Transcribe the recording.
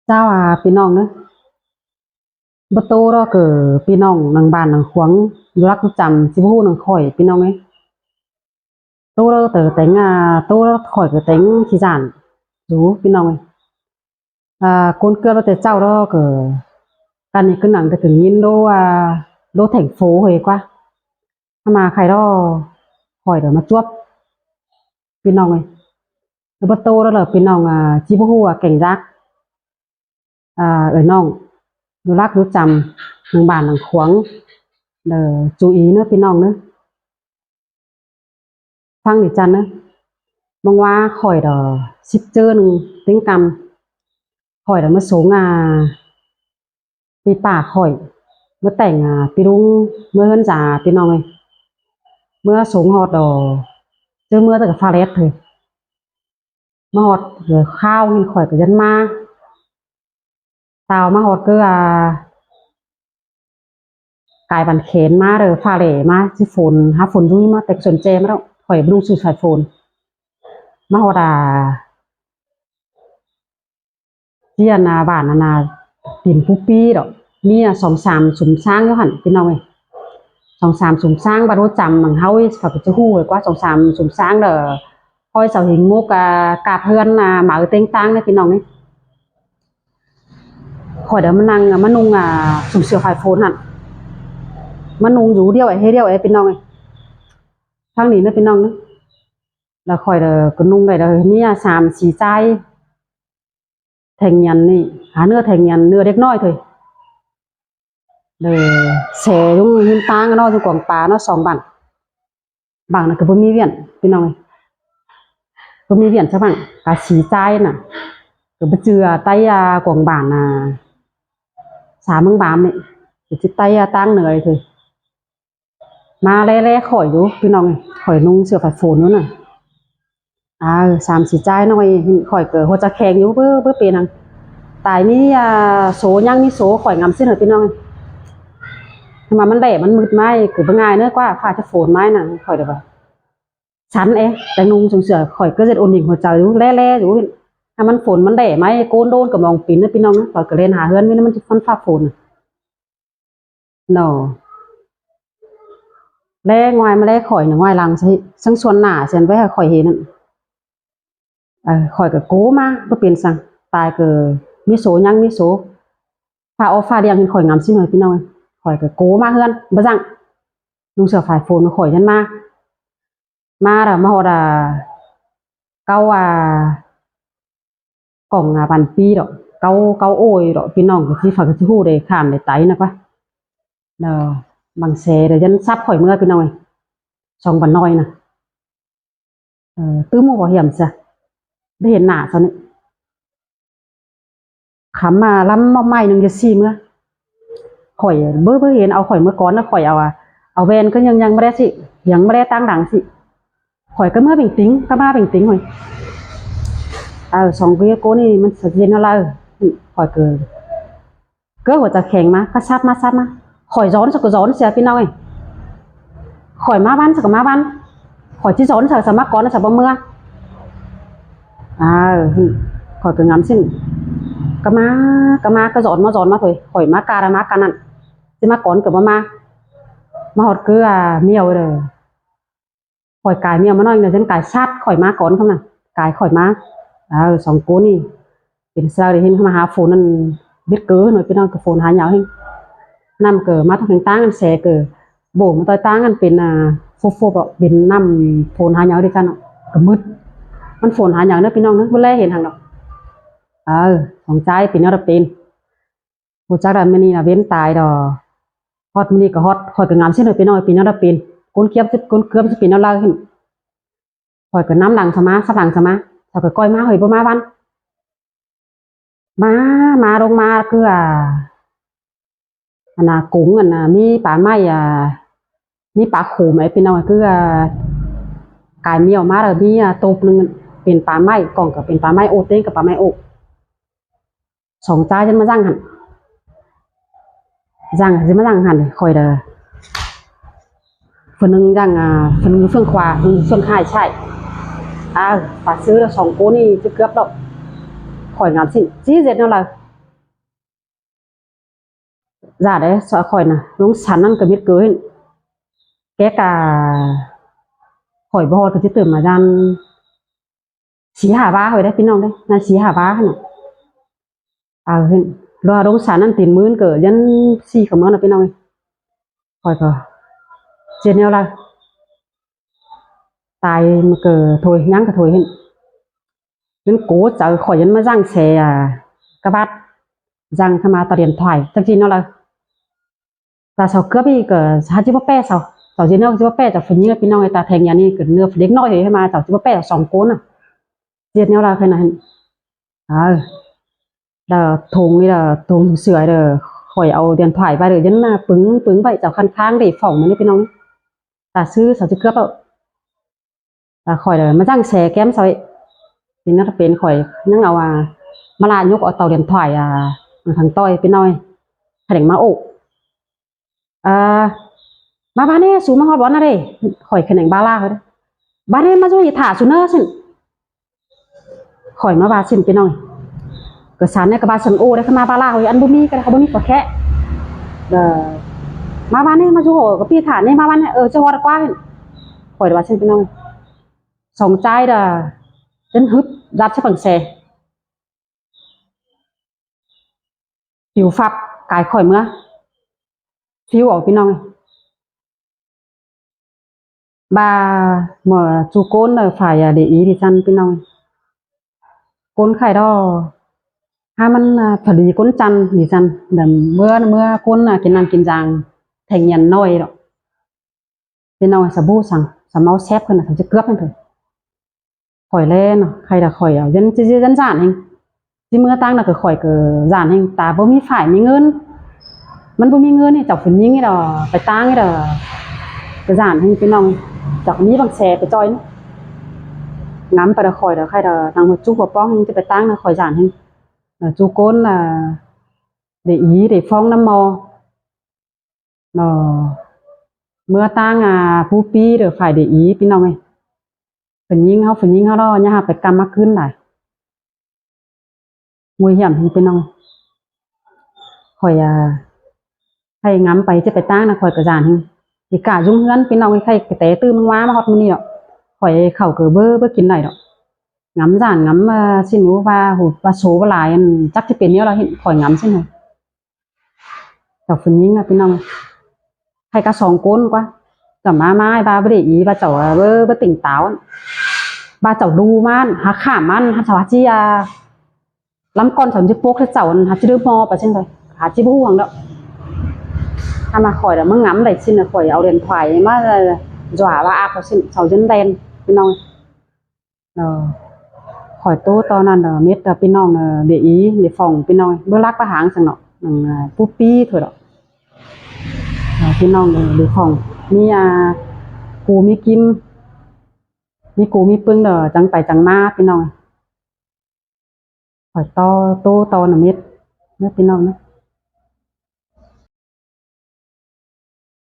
ເຈົ້າ ອາ ພີ່ນ້ອງເດີ ບໍ່ໂຕດອກ ເກີ ພີ່ນ້ອງນຳບ້ານນຳຂວາງ ຢູ່ລັກຢູ່ຈຳ ຊິບໍ່ຮູ້ນຳຂ້ອຍ ພີ່ນ້ອງເອີຍ. ໂຕເດີ ແຕ່ແຕ່ງ ອາ ໂຕເດີ ຂ້ອຍກໍແຕ່ງຂີ້ຢ້ານຢູ່ ພີ່ນ້ອງເອີຍ. ອາ ກົນເກືອດວ່າແຕ່ເຈົ້າດອກ ເກີ ການນີ້ຄືໜັງ ແຕ່ກໍຍິນໂດວ່າ ໂດແທງໂຟເຮີຍກວ່າ ມາໄຄດອກ ຂ້ອຍເດີມາຈວບ ພີ່ນ້ອງເອີຍ. ແຕ່ບໍ່ໂຕແລ້ວເລີ ພີ່ນ້ອງ ອາ ຊິບໍ່ຮູ້ວ່າແກ່ງຢາກ ອາ ເອີຍນ້ອງ ຢູ່ລັກຢູ່ຈຳ ນຳບ້ານນຳຂວາງ ເດີ ຈູອີເນີ ພີ່ນ້ອງເນີ. ຟັງດີຈັນເນີ ບາງວ່າຂ້ອຍດອກ ສິບເຈີໜຶ່ງ ຕິງກຳ ຂ້ອຍດອກມາສົ່ງ ອາ ປີປ້າຂ້ອຍ ມາແຕ່ງ ອາ ປີລຸງ ເມືອເຮືອນສາ ພີ່ນ້ອງເອີຍ. ເມືອສົ່ງຮອດດອກ ເຈີເມືອແຕ່ກະຟ້າແລບເຮີຍ ມາຮອດ ເອີ ຄາວເຫັນຂ້ອຍກໍຢັນມາ ຕາວມາຮອດກໍ ອາ ກາຍບັນແຂນມາເດີ ຟ້າແຫຼມາ ຊິຝົນ ຫາຝົນຢູ່ມາ ແຕ່ກໍສົນແຈມາແລ້ວ ຂ້ອຍບໍ່ນຸ່ງເສື້ອສາຍຝົນ ມາຮອດ ອາ ທີ່ອັນນາ ບ້ານອັນນາ ຕີນປູປີດອກ ມີ ອາ ສອງສາມຊຸມຊ້າງຢູ່ຫັ້ນ ພີ່ນ້ອງເອີຍ. ສອງສາມຊຸມຊ້າງ ບາດຮູ້ຈຳ ມັນເຮົາ ເຂົາກໍຈະຮູ້ກວ່າ ສອງສາມຊຸມຊ້າງເດີ ຫ້ອຍເສົາຫິງມຸກ ອາ ກາບເຮືອນ ອາ ເໝີເຕັງຕ່າງເດີ ພີ່ນ້ອງເອີຍ. ຂ້ອຍເດີມານັ່ງ ມານຸ່ງ ອາ ຊຸມເສື້ອສາຍຝົນຫັ້ນ ມານຸ່ງຢູ່ດຽວເອ ດຽວເອ ພີ່ນ້ອງເອີຍ. ທາງນີ້ເດີ ພີ່ນ້ອງເອີຍ ແລ້ວຂ້ອຍເດີກໍນຸ່ງໄດ້ເດີ ມີ ອາ ສາມສີ່ຈາຍ ແທ່ງຫຍັນນີ້ ຫາເນື້ອແທ່ງຫຍັນ ເນື້ອເດັກນ້ອຍເທີຍ ເດີ ແຊ່ຢູ່ເຮືອນຕ່າງເນາະ ຢູ່ກອງປາເນາະ ສອງບັ້ງ ບັ້ງນັ້ນກໍບໍ່ມີວຽນ ພີ່ນ້ອງເອີຍ ບໍ່ມີວຽນຈັກບັ້ງ ກະສີ່ຈາຍນະ ກໍໄປເຈື່ອໄຕ້ ອາ ກອງບ້ານນະ ສາເມືອງບາມນີ້ ກໍຊິໄຕ້ ອາ ຕ່າງເໜືອເທີຍ. ມາແລໆຂ້ອຍຢູ່ ພີ່ນ້ອງເອີຍ ຂ້ອຍນຸ່ງເສື້ອຜ້າຝົນຢູ່ນະ ເອີ ສາມສີ່ຈາຍນ້ອຍ ຂ້ອຍກໍຫົວໃຈແຂງຢູ່ ເບີ ເບີເປັນຫຍັງ ຕາຍມີ ອາ ໂສຍັງມີໂສ ຂ້ອຍງາມຊິເນາະ ພີ່ນ້ອງເອີຍ. ຖ້າວ່າມັນແດດມັນມືດມາ ກໍບໍ່ງ່າຍເນີ ກວ່າຟ້າຈະຝົນມານະ ຂ້ອຍເດີວ່າ ສັນເອ ແຕ່ນຸ່ງຊຸມເສື້ອ ຂ້ອຍກໍເຮັດໂອນິງຫົວໃຈຢູ່ ແລໆຢູ່ ຖ້າມັນຝົນມັນແດດມາ ໂກນໂດນກໍມອງປີນເດີ ພີ່ນ້ອງເອີຍ ຂ້ອຍກໍແລ່ນຫາເຮືອນ ມີແນວມັນ ມັນຟ້າຝົນ ເນາະ ແລງວາຍມາແລຂ້ອຍນະ ງວາຍຫຼັງໃສ່ ເຊິ່ງສ່ວນໜ້າເຊັ່ນໄວ້ໃຫ້ຂ້ອຍເຫັນນັ້ນ ເອີ ຂ້ອຍກໍໂກມາ ບໍ່ເປັນສັງ ຕາຍກໍມີໂສຍັງມີໂສ ຟ້າອອກຟ້າດຽງເຫັນຂ້ອຍງາມຊິເນາະ ພີ່ນ້ອງເອີຍ. ຂ້ອຍກໍໂກມາເຮືອນ ບໍ່ສັງ ນຸ່ງເສື້ອຝາຍຝົນ ຂ້ອຍຍັນມາ ມາແລ້ວ ມາຮອດ ອາ ເກົ້າ ອາ ກອງ ອາ ພັນປີດອກ ເກົ້າ ເກົ້າໂອ້ຍດອກ ພີ່ນ້ອງກໍຊິ ເຂົາກໍຊິຮູ້ໄດ້ ຂ້າມໄດ້ໄຕນະກວ່າ ເອີ ບັງແສໄດ້ ຢ້ານສັບຂ້ອຍເມືອ ພີ່ນ້ອງເອີຍ ສອງພັນນ້ອຍນະ ເອີ ຕື່ມບໍ່ຫຽມຊະ ໄດ້ເຫັນໜ້າຊະນີ້ ຄຳມາລຳມອບໄມ້ໜຶ່ງຈະຊີ້ເມືອ ຂ້ອຍເບິ່ງ ເບິ່ງເຫັນເອົາຂ້ອຍເມືອກ່ອນນະ ຂ້ອຍເອົາ ເອົາແວ່ນກໍຍັງ ຍັງບໍ່ໄດ້ຊິ ຍັງບໍ່ໄດ້ຕັ້ງດັງຊິ ຂ້ອຍກໍເມືອເປັງຕິງ ກໍມາເປັງຕິງເຮີ້ຍ ເອີ ສອງປີໂກນີ້ມັນສະເຈັນເອົາລະ ຂ້ອຍກໍ ເກີດຫົວໃຈແຂງມາ ກໍສັບມາ ສັບມາ ຂ້ອຍຮ້ອນຊະກໍຮ້ອນເສຍ ພີ່ນ້ອງເອີຍ ຂ້ອຍມາວັນຊະກໍມາວັນ ຂ້ອຍຊິຮ້ອນຊະ ສະມາກ່ອນຊະບໍ່ເມືອ ອ້າວ ຂ້ອຍກໍງາມຊິ ກໍມາ ກໍມາ ກໍຮ້ອນມາ ຮ້ອນມາ ຂ້ອຍ ຂ້ອຍມາກາດະ ມາການັ້ນ ຊິມາກ່ອນກໍບໍ່ມາ ມາຮອດເກືອ ອາ ມຽວເດີ ຂ້ອຍກາຍມຽວມາໜ້ອຍໜຶ່ງ ເຊັ່ນກາຍຊາດຂ້ອຍມາກ່ອນຄຳນັ້ນ ກາຍຂ້ອຍມາ ເອີ ສອງໂກນີ້ ເປັນຊາວໄດ້ເຫັນເຂົ້າມາຫາຝົນນັ້ນ ເບັດເກີນ ພີ່ນ້ອງ ກໍຝົນຫາຍາວແຮງ ນ້ຳກໍມາທາງທາງຕ່າງ ອັນແສກໍໂບກມາຕ່ອຍຕ່າງ ອັນເປັນ ອາ ຟົບໆ ເປັນນ້ຳຝົນຫາຍາວເດ້ກັນເນາະ ກໍມືດ ມັນຝົນຫາຍາວເດີ ພີ່ນ້ອງເດີ ບໍ່ແລເຫັນຫຍັງດອກ ເອີ ສອງຈາຍເປັນແນວໃດເປັນ ຮູ້ຈັກແລ້ວ ມື້ນີ້ນະເວັນຕາຍດອກ ຮອດມື້ນີ້ກໍຮອດ ຂ້ອຍກໍງາມຊິເນາະ ເປັນເນາະ ເປັນແນວໃດເປັນ ກົ້ນກຽມຊິ ກົ້ນເກືອມຊິເປັນແນວໃດຂຶ້ນ ຂ້ອຍກໍນຳຫຼັງສະມາ ສະຫຼັງສະມາ ເຂົາກໍກ້ອຍມາ ເຮີ້ຍ ບໍ່ມາວັນ ມາ ມາລົງມາ ຄື ອາ ອັນນ່າ ກົງ ອັນນ່າ ມີປາໄມ້ ອາ ມີປາໂຂມ ໄອ້ພີ່ນ້ອງ ຄື ອາ ກາຍມຽວມາ ແລ້ວມີ ອາ ໂຕບໜຶ່ງ ເປັນປາໄມ້ ກ່ອງກໍເປັນປາໄມ້ ໂອເຕັງກໍປາໄມ້ໂອ ສອງຈາຍຈະມາສັ່ງຫັ້ນ ສັ່ງ ຊິມາສັ່ງຫັ້ນ ຂ້ອຍເດີ ຜູ້ໜຶ່ງສັ່ງ ອາ ຜູ້ໜຶ່ງເຟືອງຂວາ ຜູ້ໜຶ່ງເຟືອງຊ້າຍ ອາ ປາຊື້ລະສອງໂກນີ້ຈະເກືອບດອກ ຂ້ອຍງາມຊິ ຊິເຮັດແນວໃດ ຢ່າເດ້ ຂ້ອຍນະ ລົງສັນນັ້ນກໍມິດເກີນ ແກກະ ຂ້ອຍບໍ່ຮອດກໍຊິຕື່ມມາຢ້ານ ສີ່ຫ້າວາເຮົາໄດ້ພີ່ນ້ອງເດ້ ໃນສີ່ຫ້າວາຫັ້ນນະ ເອົາເຫັນ ລອລົງສານນັ້ນຕີນມືນເກີຍັນສີ່ຂະເມືອນນະພີ່ນ້ອງເອີຍ ຂ້ອຍກໍເຈັບແນວລະ ຕາຍມັນກໍໂທຍ ຍັງກໍໂທຍເຫັນ ຍັນໂກໃຈ ຂ້ອຍຍັນມາຍັງແຊ ອາ ກະບາດ ຍັງເຂົ້າມາຕະລຽນຖວາຍ ຈັກຈີນເນາະລະ. ຕາເສົາເກືອບອີກກໍຫາຊິບໍ່ແປເສົາ ເສົາເຈັດແນວຊິບໍ່ແປ ເຈົ້າຜູ້ຍິງພີ່ນ້ອງເອີຍ ຕາແທງຍານີ້ກໍເນື້ອເດັກນ້ອຍເອີຍ ໃຫ້ມາເສົາຊິບໍ່ແປສອງຄົນນະ ເຈັດແນວລາວຂະໜາດ ເອີ ລະຖົງນີ້ລະຖົງເສືອເດີ ຂ້ອຍເອົາດຽນພາຍໄວ້ເດີ ຍັນນະປຶງ ປຶງໄວ້ ເຈົ້າຄັນຄ້າງເດ ຟ້ອງມານີ້ພີ່ນ້ອງ ຕາຊື້ເສົາຊິເກືອບແລ້ວ. ລະຂ້ອຍລະມາຈັ່ງແຊແກ້ມໃສ່ ເປັນນັ້ນເປັນ ຂ້ອຍຍັງເອົາ ອາ ມາລາຍົກເອົາເຕົາດຽນຖວາຍ ອາ ທາງຕ້ອຍໄປໜ້ອຍ ຂະແໜງມາໂອ ອາ ມາບາດນີ້ ສູມາຮອດບ່ອນນະເດ້ ຂ້ອຍຂະແໜງບາລາເຂົາເດ້ ບາດນີ້ມາຢູ່ອີ່ທ່າສູເນີຊັ້ນ ຂ້ອຍມາວ່າຊັ້ນພີ່ນ້ອງ ກະສານນີ້ກະບາດສັນໂອໄດ້ ຄັນມາບາລາເຂົາ ອັນບໍ່ມີກະເຂົາບໍ່ມີກະແຄະ ເອີ ມາບາດນີ້ ມາຢູ່ກະປີທ່ານີ້ ມາບາດນີ້ ເອີ ຈະຮອດກວ່າ ຂ້ອຍວ່າຊັ້ນພີ່ນ້ອງ ສອງໃຈດາ ຈົນຫຶບ ດັດສະປັງແຊ ປິວຟັບ ກາຍຂ້ອຍເມືອ ປິວອອກພີ່ນ້ອງ ບາ ເມື່ອຈູໂກນ ເອີ ຝ່າຍເດອີດີຊັ້ນພີ່ນ້ອງ ໂກນໄຂ່ດອກ ຫາມັນ ອາ ພໍດີໂກນຈັນດີຊັ້ນ ດຳເມື່ອ ເມື່ອໂກນ ອາ ກິນນ້ຳກິນຢາງ ແທງຍຽນນ້ອຍດອກ ພີ່ນ້ອງ ສະບູສັງ ສະເມົາແຊບຂຶ້ນນະ ເຂົາຈະເກືອບໃຫ້ເພິ່ນ ຂ້ອຍແລເນາະ ໃຄດາຂ້ອຍເອົາ ຢ້ານ ຢ້ານຢ້ານຢ້ານເຮັງ ຊິເມືອຕ່າງນະ ກໍຂ້ອຍກໍຢ້ານເຮັງ ຕາບໍ່ມີຝ້າຍມີເງິນ ມັນບໍ່ມີເງິນນີ້ ເຈົ້າຜູ້ຍິງນີ້ດອກ ໄປຕ່າງນີ້ດອກ ກໍຢ້ານເຮັງພີ່ນ້ອງ ເຈົ້າມີບັງແສໄປຈ່ອຍນະ ງຳໄປດາຂ້ອຍດາ ໃຄດານາງຫົວຈຸກຫົວປ້ອງ ຈະໄປຕ່າງນະ ຂ້ອຍຢ້ານເຮັງ ເອີ ຈູໂກນ ອາ ເດອີ ເດຟອງນຳໝໍ ເນາະ ເມືອຕ່າງ ອາ ຜູ້ປີ້ເດີ ຝ່າຍເດອີ ພີ່ນ້ອງເອີຍ ເພິ່ນຍິງເຮົາ ເພິ່ນຍິງເຮົາເນາະ ຢ່າຫາໄປກຳມາຄືນຫຼາຍ ງຸ່ຍຫຍາມພີ່ນ້ອງ ຂ້ອຍ ອາ ໃຫ້ງຳໄປ ຈະໄປຕ່າງນະ ຂ້ອຍກໍຢ້ານ ຊິກະຍຸງເຮືອນ ພີ່ນ້ອງເອີຍ ໃຫ້ກະແຕຕື່ມມາ ມາຮອດມື້ນີ້ດອກ ຂ້ອຍເຂົ້າກໍເບີ ເບີກິນໄດ້ດອກ ງຳຢ້ານ ງຳ ອາ ຊິໜູວ່າ ຫູວ່າໂສວ່າຫຼາຍ ອັນ ຈັກຊິເປັນແນວລະ ເຫັນຂ້ອຍງຳຊິໜູ ເຈົ້າຜູ້ຍິງນະພີ່ນ້ອງ ໃຫ້ກະສອງຄົນກວ່າ ເຈົ້າມາ ມາ ບາບໍ່ໄດ້ອີ ບາເຈົ້າ ເອີ ບໍ່ຕິງຕາວ ບາເຈົ້າດູມາ ຫາຂ້າມມາ ຫາສາວຫາຈີ ອາ ລຳກ່ອນສາວຈິປົກເຈົ້າ ຫາຊິດື້ມໍໄປຊັ້ນເດີ ຫາຊິບໍ່ຫວງດອກ ຖ້າມາຂ້ອຍລະມາງຳໄດ້ຊິນ ຂ້ອຍເອົາເຫຼັນໄພມາ ຈວາວ່າອາກເຂົາຊິນ ເຂົາຈົນແດນ ພີ່ນ້ອງ. ເອີ ຂ້ອຍໂຕຕອນນັ້ນເດີ ເມັດເດີ ພີ່ນ້ອງເດີ ເດອີ ເດຟອງ ພີ່ນ້ອງ ເບິ່ງລັກປະຫາງຊັ້ນເນາະ ໜັງ ອາ ປູປີໂທ້ດອກ ເອີ ພີ່ນ້ອງເດີ ເດຟອງ ມີ ອາ ກູມີກິມ ມີກູມີປຶ້ງເດີ ຈັ່ງໄປຈັ່ງມາ ພີ່ນ້ອງ ຂ້ອຍໂຕ ໂຕຕອນນະເມັດເດີ ພີ່ນ້ອງເດີ.